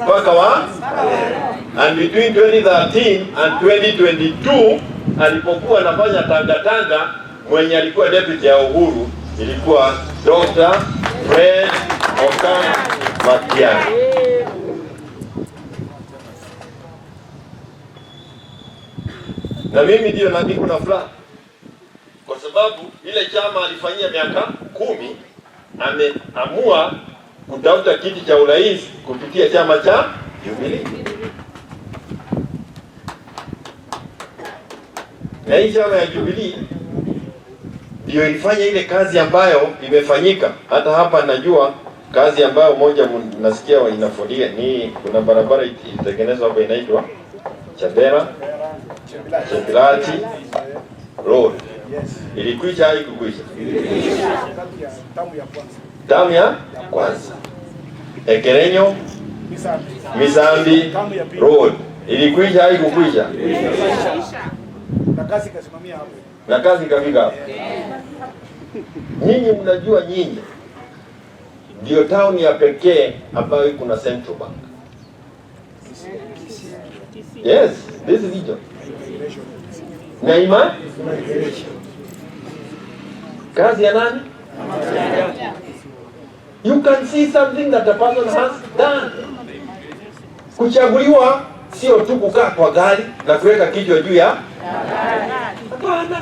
Mpaka wa and between 2013 and 2022 alipokuwa anafanya tangatanga, mwenye alikuwa deputy ya Uhuru ilikuwa Dr. Fred Okan Matiang'i. Na mimi ndio na niko na furaha kwa sababu ile chama alifanyia miaka 10, ameamua kutafuta kiti cha urais kupitia chama cha Jubilee. Na hii chama ya Jubilee ndio ilifanya ile kazi ambayo imefanyika. Hata hapa najua kazi ambayo moja nasikia inafulia ni kuna barabara ilitengenezwa hapa inaitwa Chabera Chebilati Road. Ilikwisha haikukwisha? Tamu ya kwanza. Ekerenyo Misambi Road ilikwisha haikukwisha? Na kazi ikasimamia hapo. Na kazi ikafika hapo. Nyinyi mnajua nyinyi ndio town ya pekee ambayo iko na Central Bank. Yes, this is region. Na ima kazi ya nani? You can see something that the person has done. Kuchaguliwa sio tu kukaa kwa gari na kuweka kichwa juu ya, hapana.